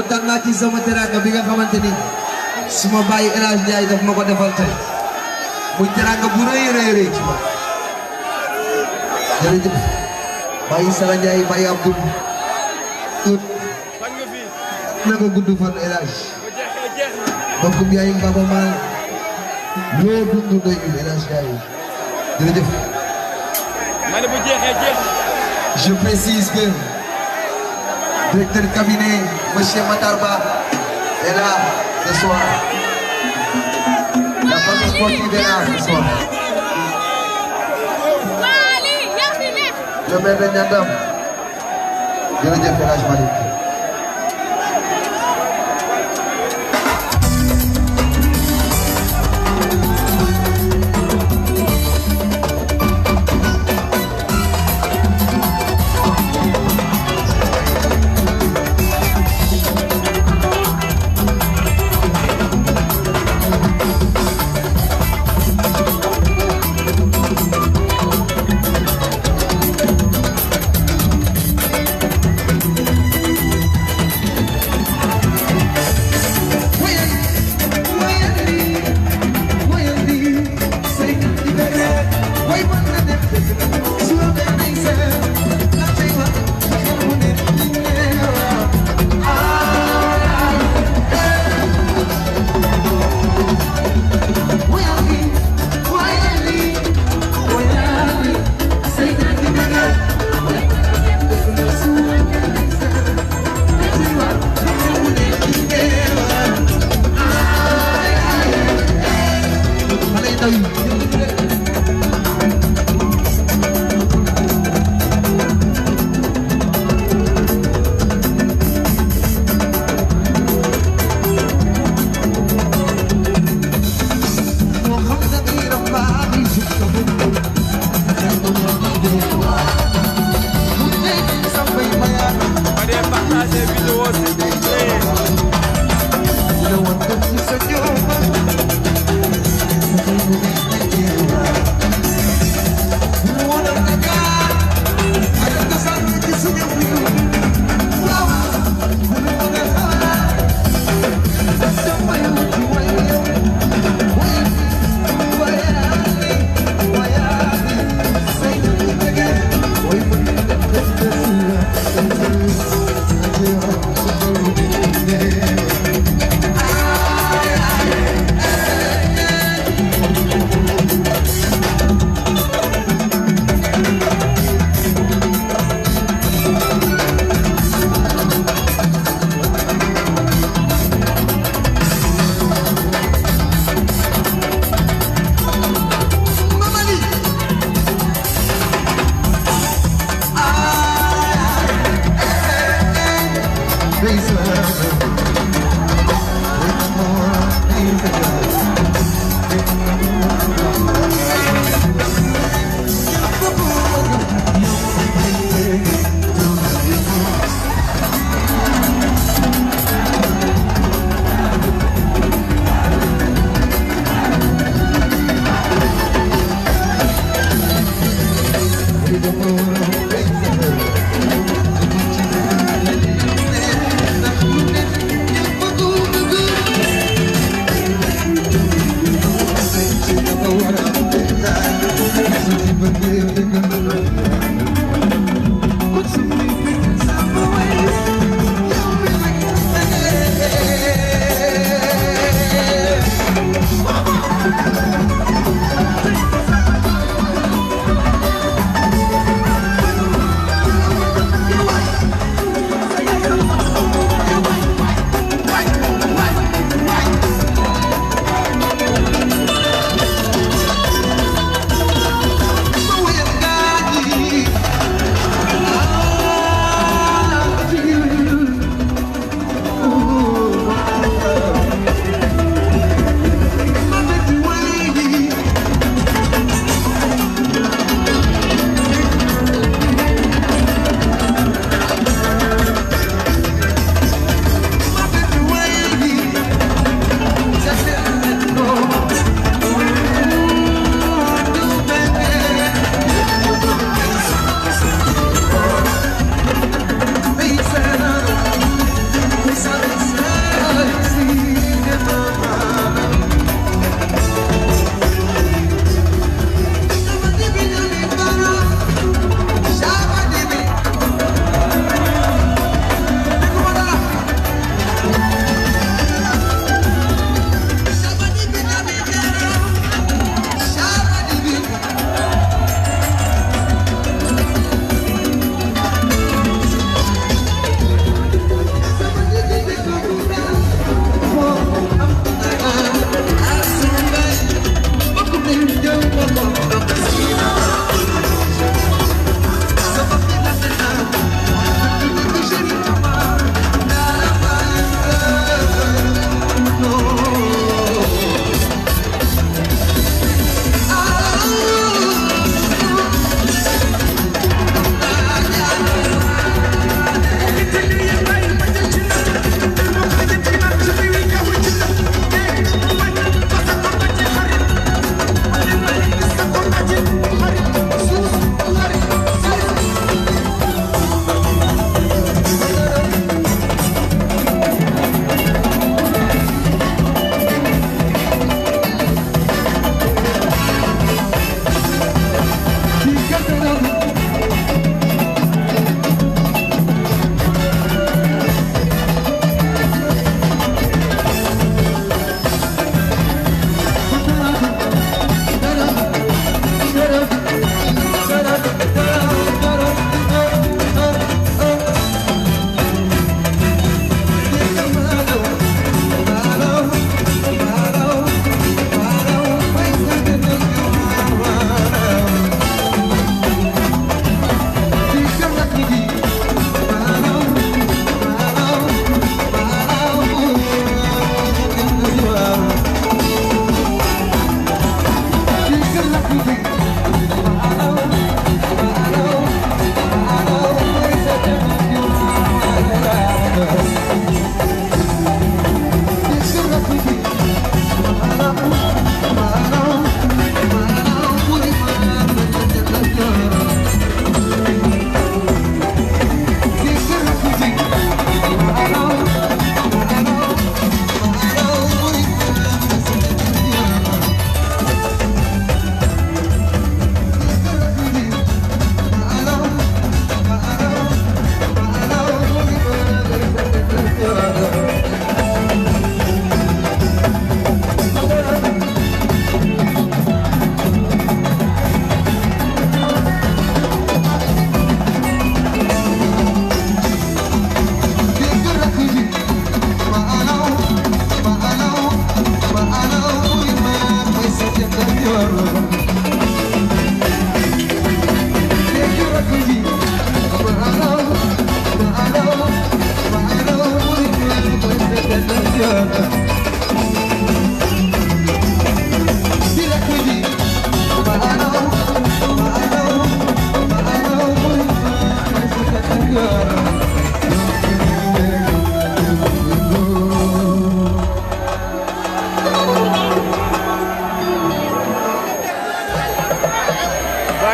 kontaan naa ci sama teraanga bi nga xamante ni suma bàyyi El Hadj Ndiaye daf ma ko defal tey muy teraanga bu rëy rëy ci ma jërëjëf bàyyi Sala Ndiaye bàyyi Abdou tut na ko gudd fan El Hadj bokkum yaay Baba Maal loo dund doyul El Hadj Ndiaye jërëjëf ma ne bu jeexee jeex je précise que directeur de cabinet, Monsieur Matarba, est là ce soir. La famille sportive est là ce soir. Le maire de Niandam, jërëjëf El Hadj Malick. vidéo s'il vous plaît.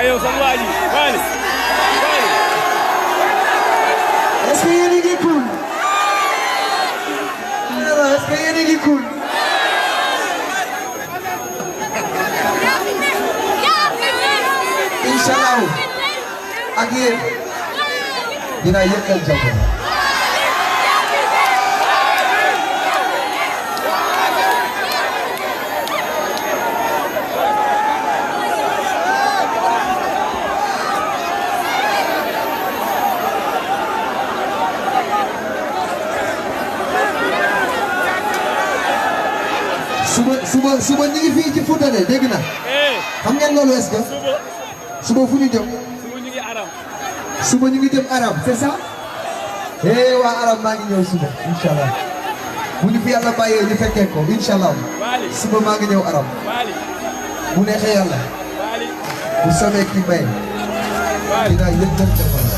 yow sama waa ji Wally est-ce que yéen a ngi cool est-ce que yéen a ngi cool inshallah ak yéen dina yëkkal jamono suba ñu ngi fii ci Fouta de dégg na xam ngeen loolu est-ce que suba fu ñu jëm suba ñu ngi Aram suba ñu ngi jëm Aram c'est ça waa Aram maa ngi ñëw suba inshallah bu ñu fi yàlla bàyyee ñu fekkee ko inshallah suba maa ngi ñëw Aram bu neexee yàlla bu soobee kii may dinaa yëngal jamono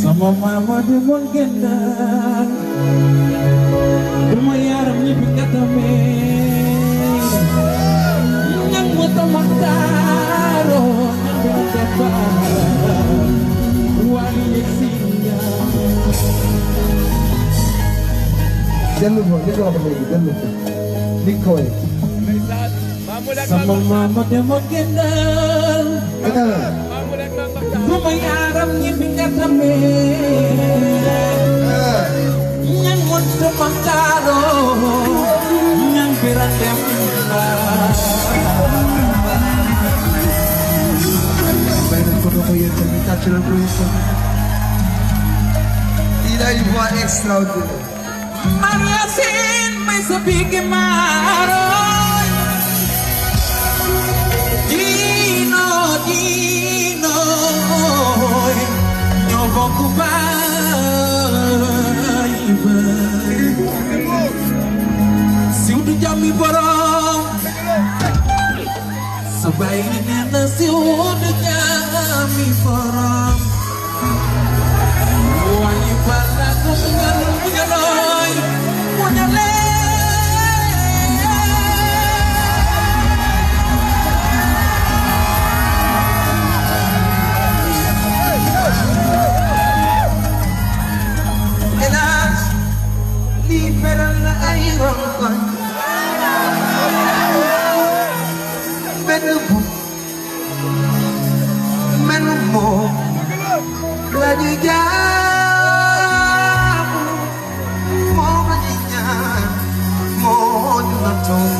Sama mama di mon gendal dellu ko li nga wax léegi dellu ko li ko way sama mama dama gënal bu ma yaram ñi fi nga tamee ñan mon sama kaaro ñan biran dem Il a une voix extraordinaire. Maria Sin, may sabi kay Maroy Dino, ñoo bokk baay siw du jàmmi borom sa baay ni nee na siw du jàmmi borom wàññi bala ko muñaloy muñale elas liberan la ay rongoñ menu mo la ñu jaamu moo ma ñu ñaan moo ñu na toog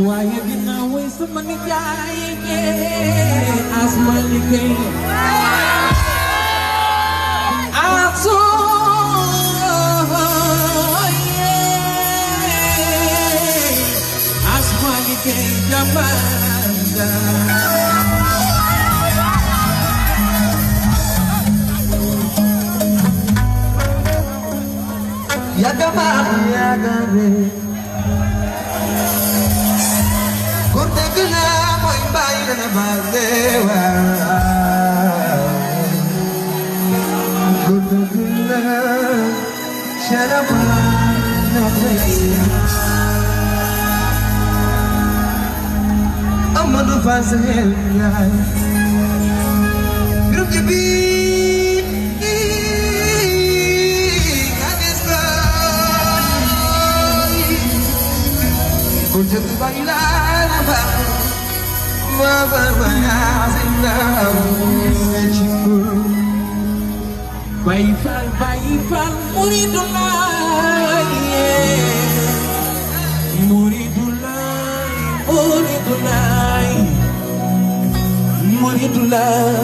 waaye dina way sama nijaay asma liggéey aso asma liggéey jabanda yaga maam yaga re korte guna mooy bàyyi dana baale waa korte guna sharama na fayya Amadou Fassel yaay groupe de bi Kunjung bailar Baifal muridullah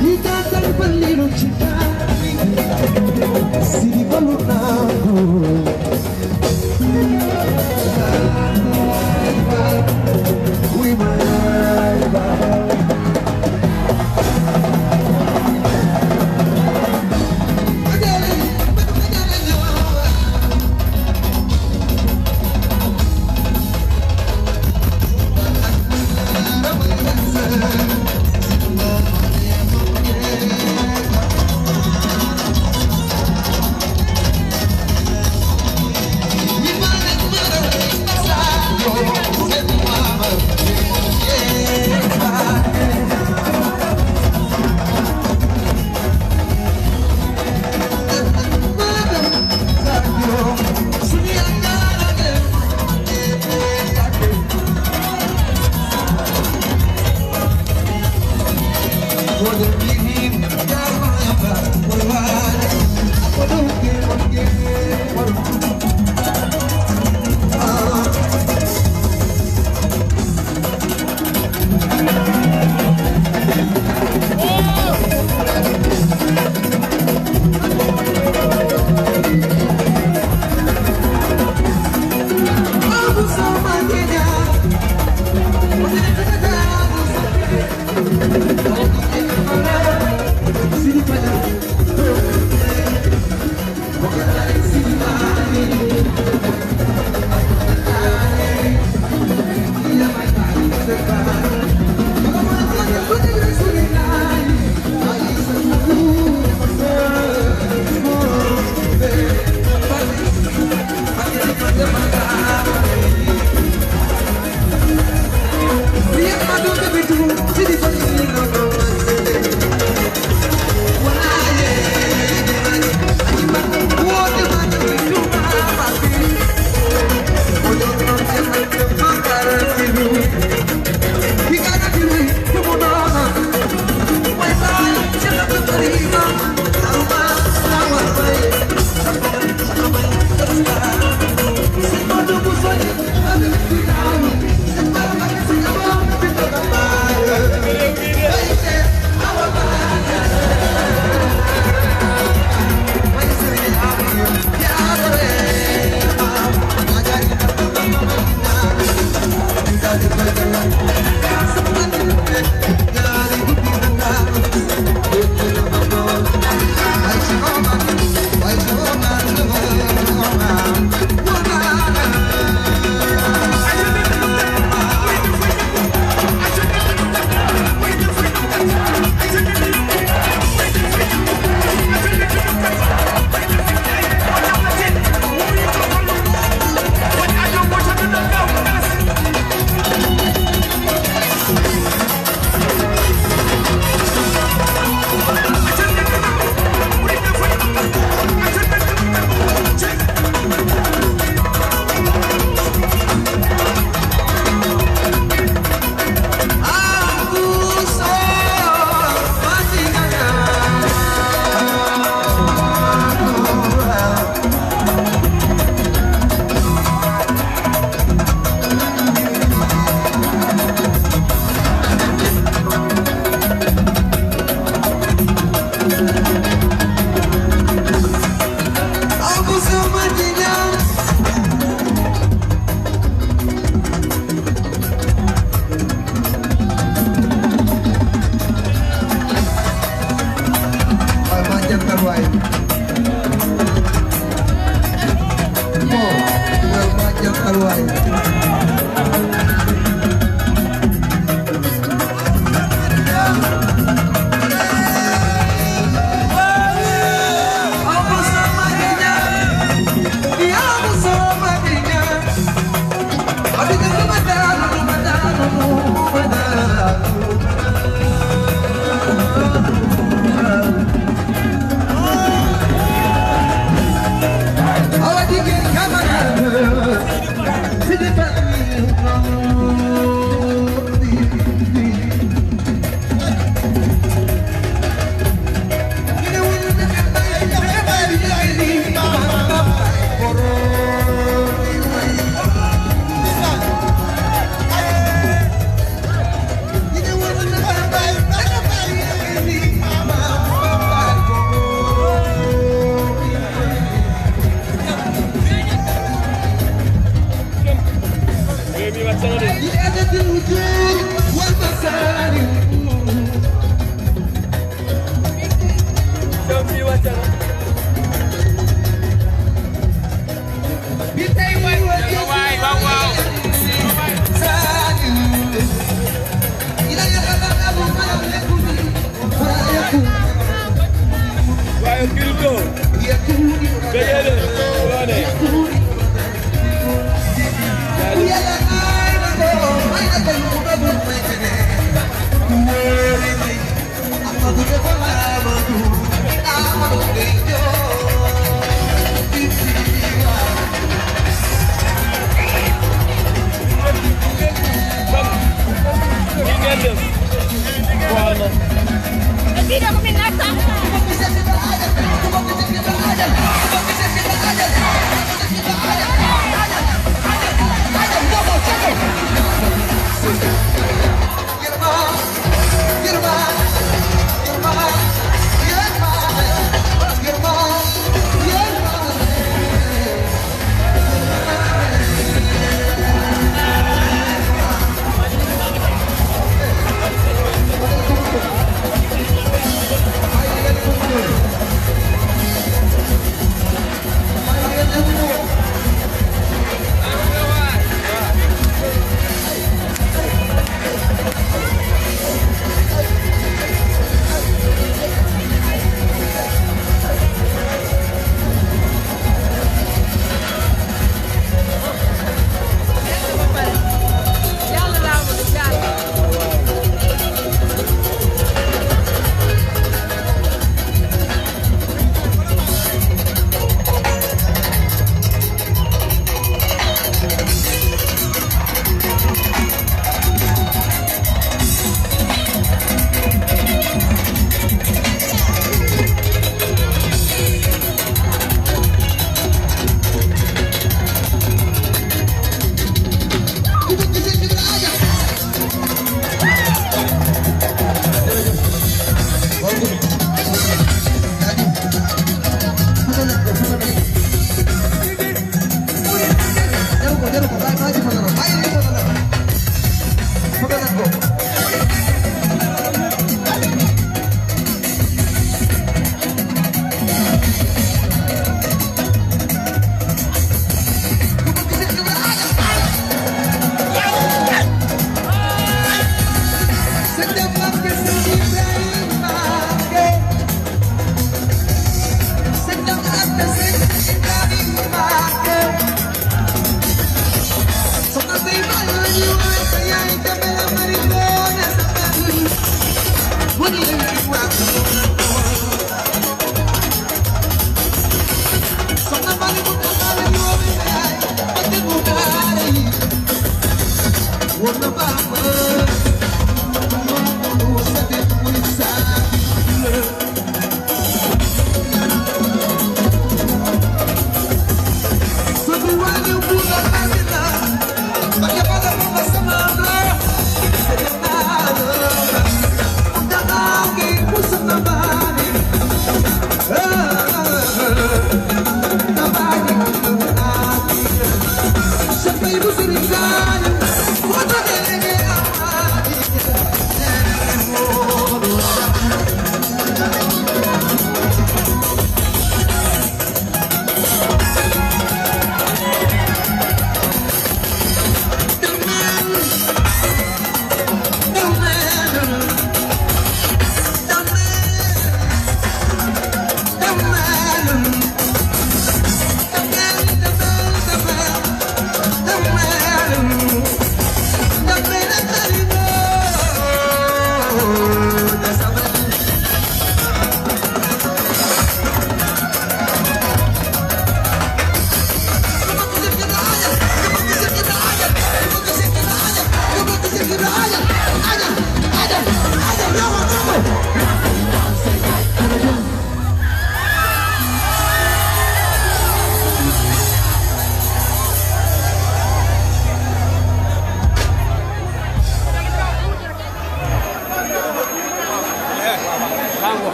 Kita terbeli cinta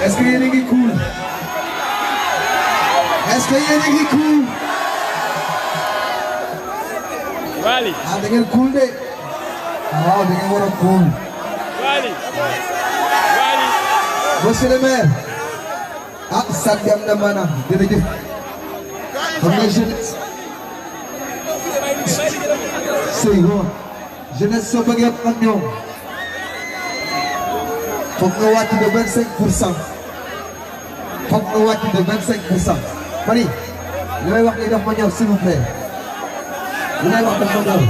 Est-ce que yéen a ngi cool? Est-ce que yéen a ngi cool? Wally. Ah, da ngeen cool de. Waaw, da ngeen war a cool. Wally. Wally. Monsieur le maire. Ah, sant bi am na maanaam jërëjëf. Xam nga jeunesse. C'est bon. Jeunesse soo bëggee ak ñoom. Foog nga wàcc de 25%. Foog nga wàcc de 25%. Mani, li may wax nii daf ma ñor s'il vous plaît. Li may wax daf ma ñor.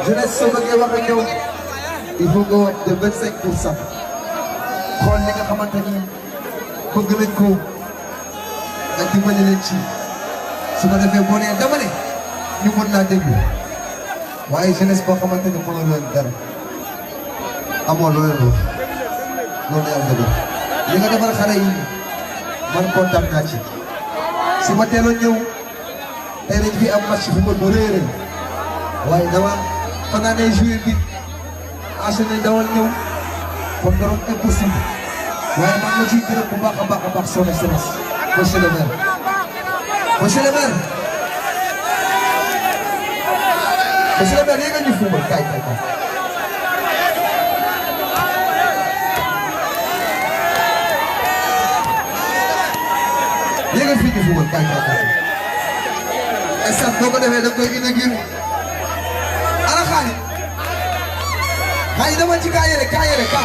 Jeunesse soo bëggee wax ak ñoom. Il faut nga wàcc de 25%. Xool li nga xamante ni bëgg nañ ko nga dimbali leen ci su ko defee boo nee dama ne ñu mën laa déglu waaye jeunesse boo xamante ni mënoo leen dara amoo loo leen wax loolu yàlla dëgg li nga defal xale yi man kontaan naa ci su ma teeloon ñëw tey dañ fi am match bu bu rëy rëy waaye dama fanaanee joué bi enchaîné dawal ñëw kon doon impossible waaye maa ngi la ciy gërëm bu baax a baax son excellence monsieur le maire monsieur le maire monsieur le maire yéen a ñu fuumal kaay yéen a fi ñu fuumal kaay est-ce que boo ko defee da koy gën a gën ana xaali xaali dama ci kaay yére ka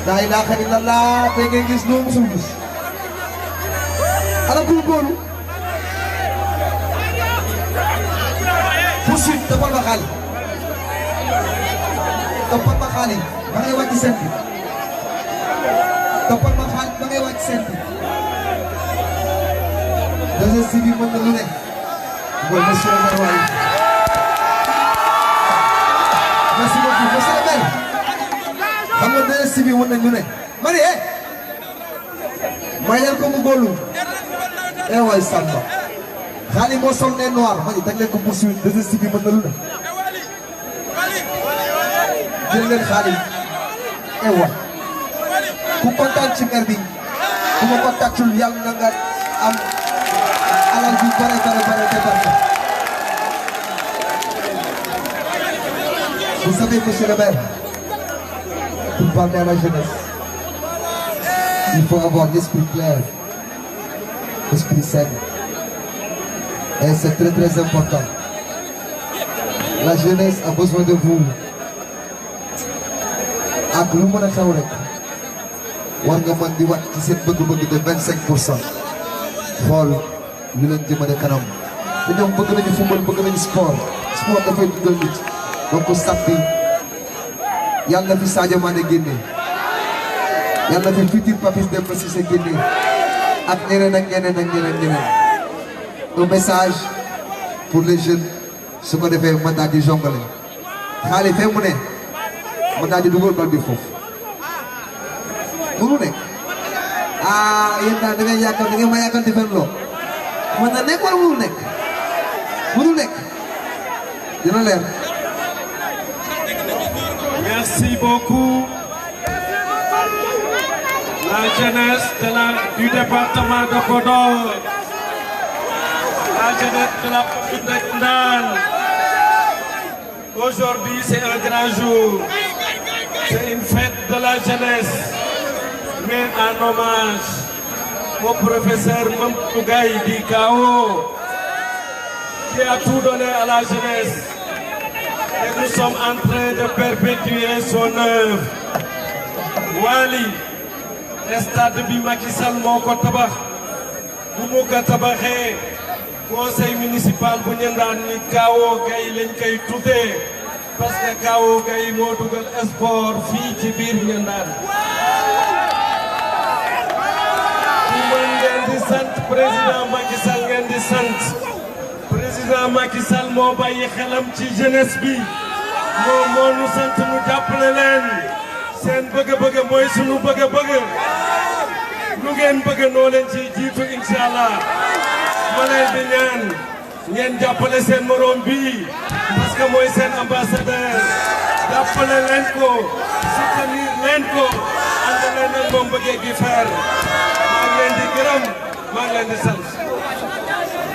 la ilaha illallah te ngeen gis loo musul gis ana góorgóorlu poursuite toppal ma xaali ba ngay wàcc seen bi toppal ma xaali ba ngay wàcc seen bi deuxième si bi mën na lu ne mooy monsieur le maire waaye merci beaucoup monsieur le maire xam nga deuxième si bi mën nañu ne ma ne may leen ko mu góorlu waay Samba xaali moo sol ne noir ma ni teg leen ko poursuite deuxième si bi mën na lu ne jël leen xaali waay ku kontaan ci maire bi ku ma ko tàccul yàlla na nga am alal bi bare vous savez monsieur le maire pour parler à la jeunesse il faut avoir l'esprit clair l'esprit sain et c'est très important la jeunesse a besoin de vous ak lu mën a xew rek war nga mën di wat ci seen bëgg-bëgg de 25% xool ñu leen jëmale kanam te ñoom bëgg nañu football bëgg nañu sport dafay dundal nit donc staff bi yàlla na fi Sadio Mané génne yàlla na fi futur Papis Demba Cissé génne ak ñeneen un message pour les jeunes su ko defee mën naa di jongale xaalis fee mu ne mën naa di dugal bal bi foofu mënu nekk yéen daal da ngeen ma yaakaar di fen loo mën na nekk wala mënu nekk dina leer. Merci beaucoup. La jeunesse du département de Podor, la jeunesse de la commune de Koundane. Aujourd'hui, c'est un grand jour. C'est une fête de la jeunesse, mais en hommage au professeur Mamadou Gaye Di Kao, qui a tout donné à la jeunesse. Et nous sommes en train de perpétuer son œuvre. Wally, stade bi Macky Sall moo ko tabax bu mu ko tabaxee conseil municipal bu Niandane ni Kao Gaye lañ koy tuddee parce que Kao Gaye moo dugal sport fii ci biir Niandane. ngeen di sant président Macky Sall ngeen di sant président Macky Sall moo bàyyi xelam ci jeunesse bi moo nu sant nu jàppale leen seen bëgg-bëgg mooy sunu bëgg-bëgg lu ngeen bëgg noo leen ci jiitu inshallah ma leen di ñaan ngeen jàppale seen morom bi parce que mooy seen ambassadeur jàppale leen ko soutenir leen ko ànd leen ak moom bëggee gi faire maa ngi leen di gërëm maa ngi leen di sant.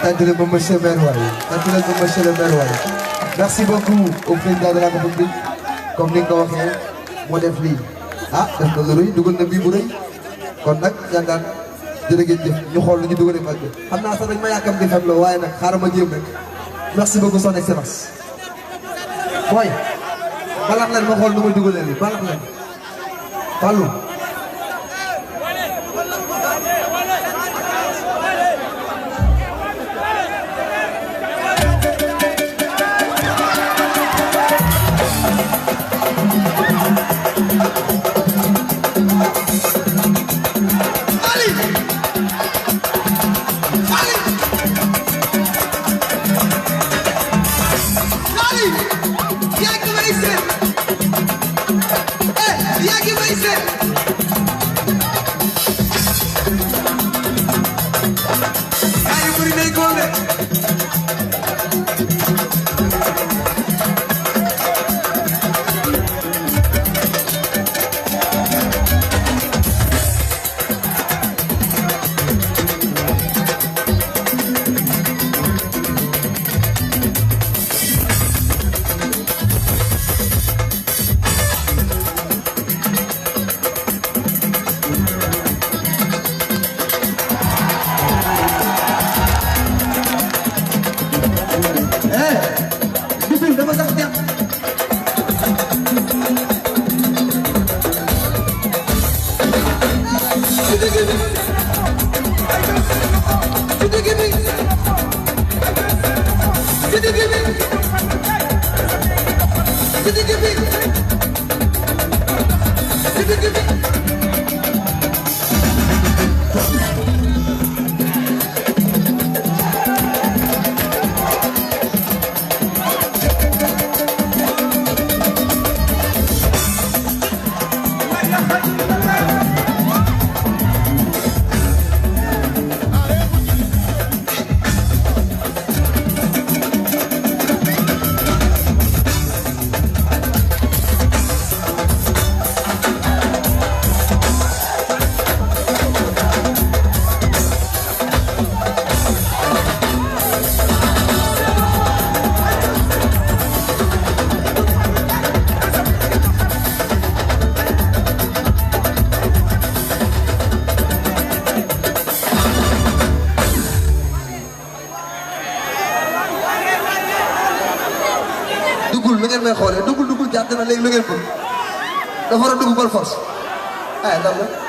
tant leen ba monsieur maire waay tant leen ba monsieur le maire waay merci beaucoup au président de la République comme ni nga ko waxee moo def lii ah def na lu rëy dugal na bii bu rëy kon nag ñaan jërë ngeen jëf ñu xool lu ñu dugalee mag bi xam naa sax dañ ma yàkkam di fem la waaye nag xaaral ma jéem rek merci beaucoup son excellence mooy balax leen ma xool nu ma dugalee lii balax leen Fallou dugul jàpp na léegi lu ngeen bëgg dafa war a dugg par force ay dam la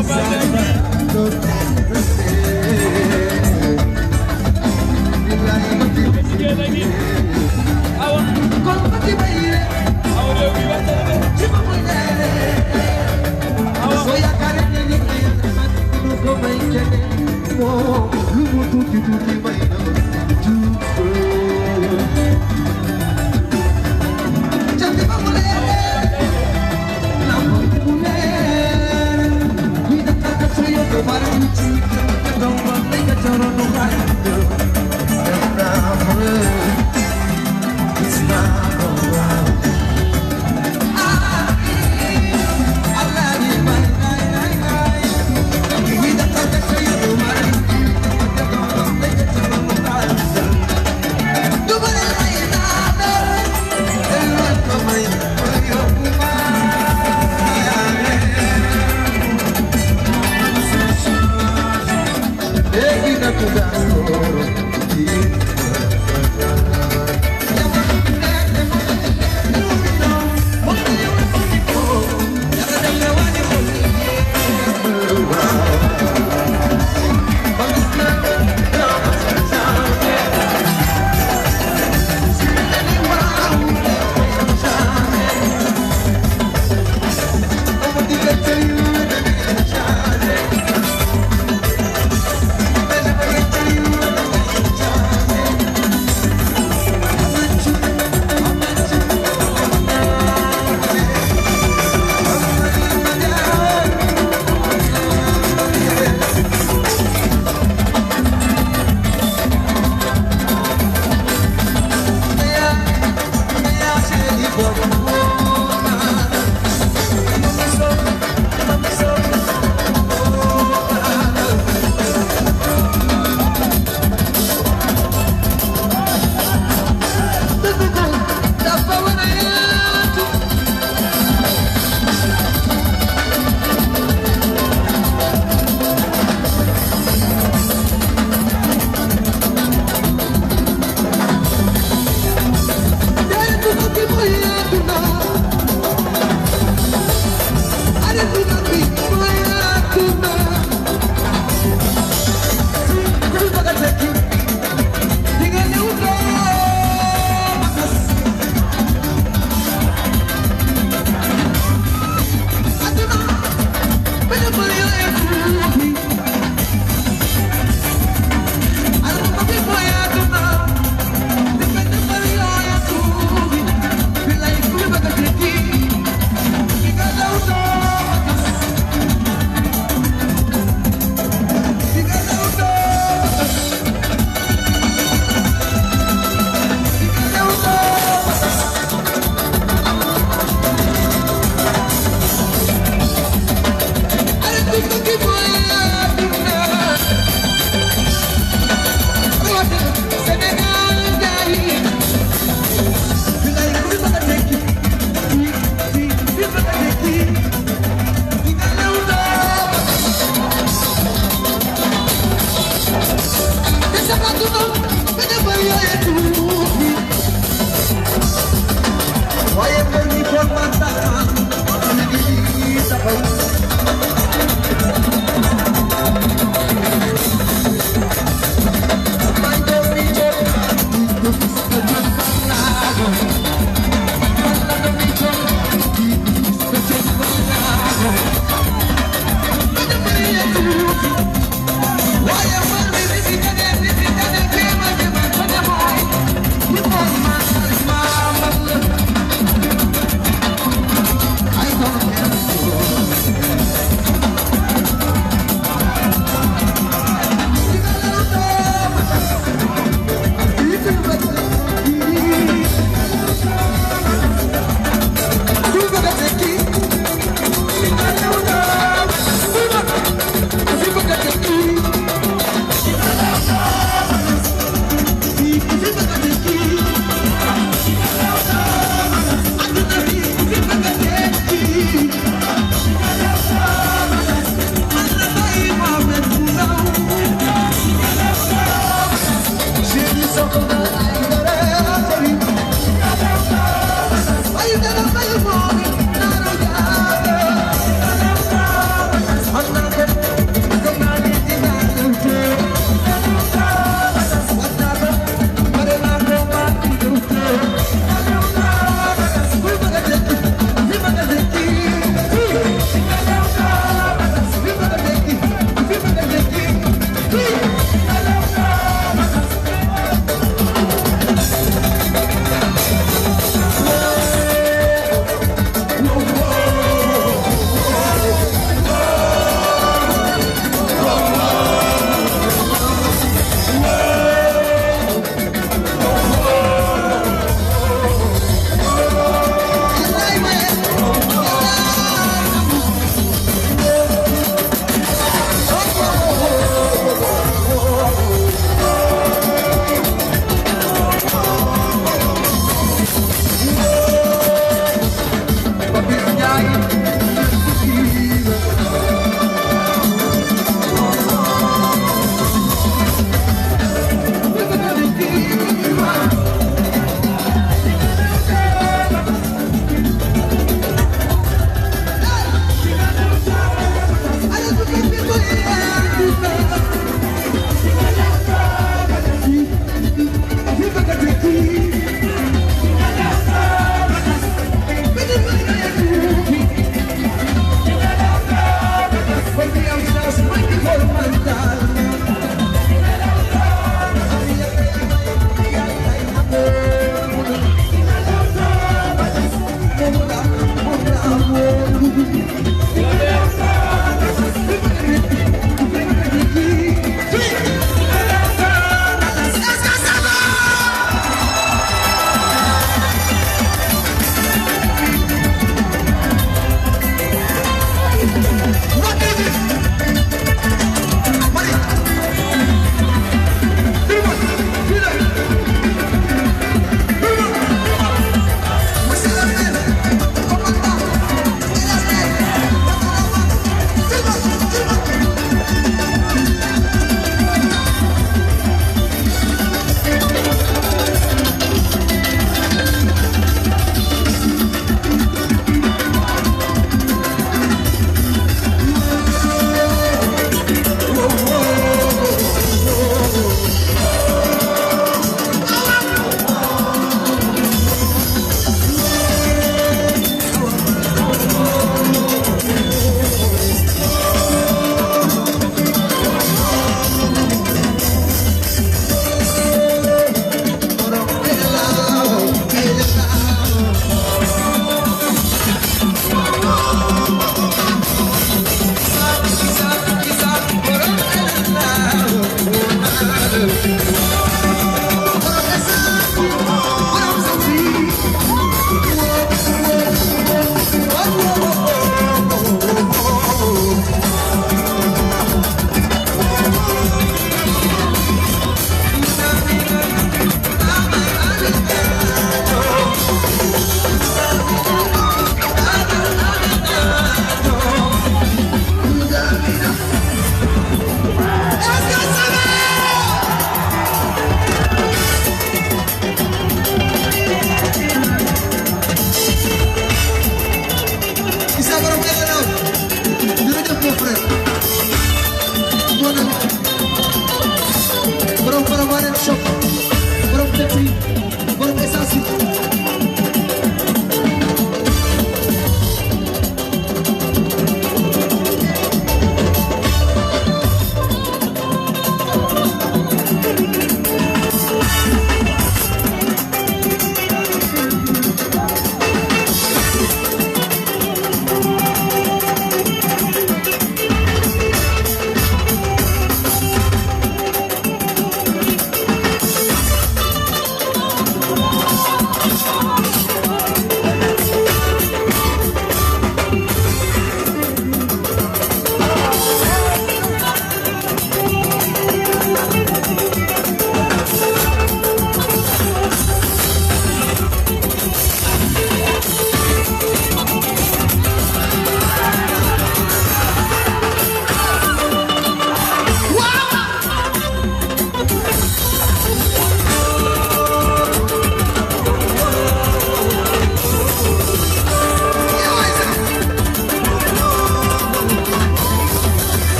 Keep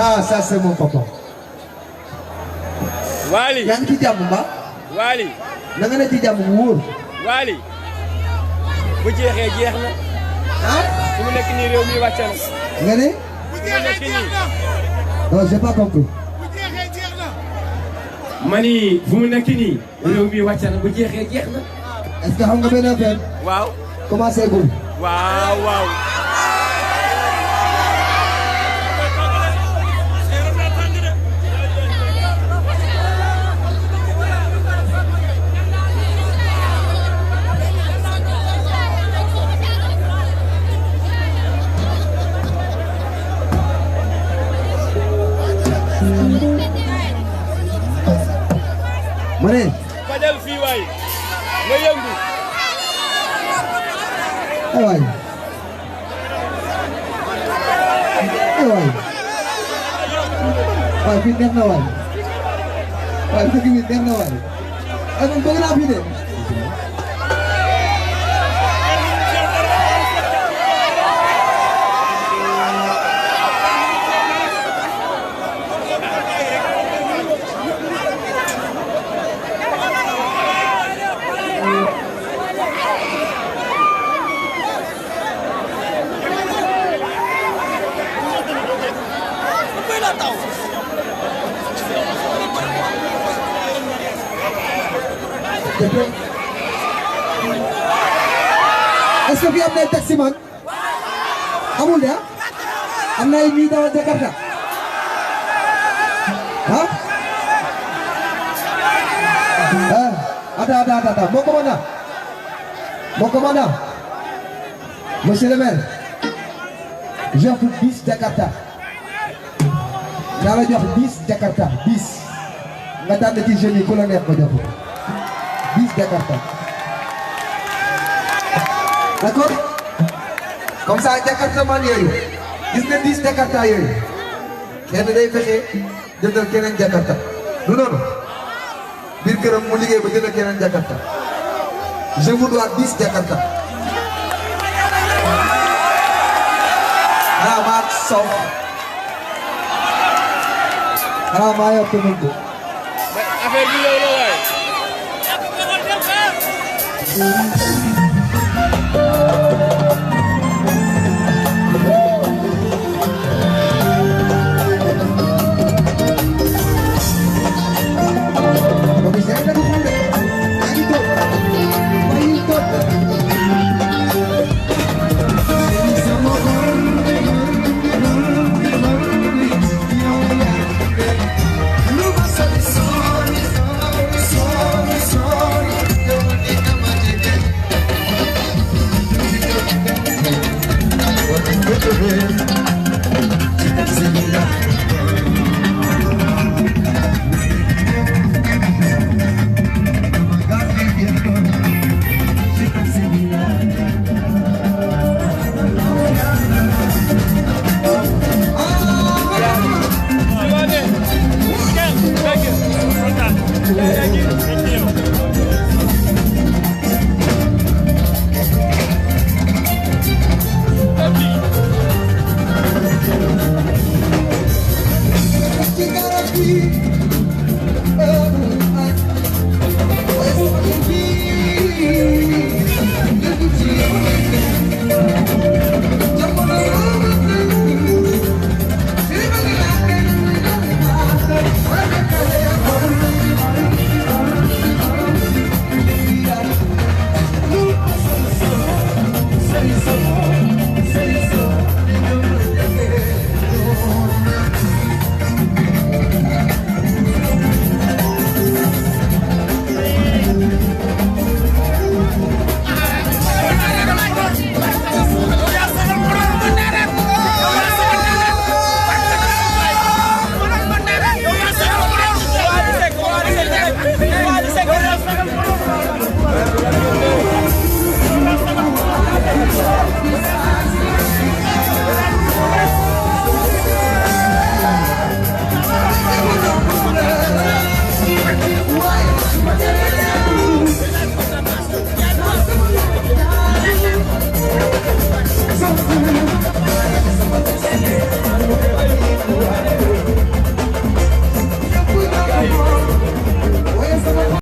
Ah, ça c'est mon papa. Wally yaa ngi ci jàmm ba. Wally na nga ne ci jàmm bu wóor. Wally bu jeexee jeex na ah. fu mu nekk nii réew mi wàcc na. nga ne. fu mu nekk nii. non j'ai pas compris. mani fu mu nekk nii réew mi wàcc na bu jeexee jeex na. est-ce que xam nga benn affaire. waaw. commencé gul. waaw waaw. ma ne. fajal fii waay nga yëngu. waay. waay. waay fii neex na waay. waay dëgg bi neex na waay. ay man bëgg naa fi de. est-ce que fii am na ay taximan amul de am na ay ñuy dawal Jakarta ah attends mon commandant monsieur le maire j'offre 10 Jakarta naa la jox 10 Jakarta 10 nga tànn ci jeunes yi ku la neex ko jox 10 Jakarta d'accord comme ça Jakarta man yooyu gis nga 10 Jakarta yooyu kenn day fexe jëndal keneen Jakarta du noonu biir këram mu liggéey ba jëndal keneen Jakarta je vous dois 10 Jakarta maa sof maa yokk nañ ko affaire bi yow la waay. Good to hear.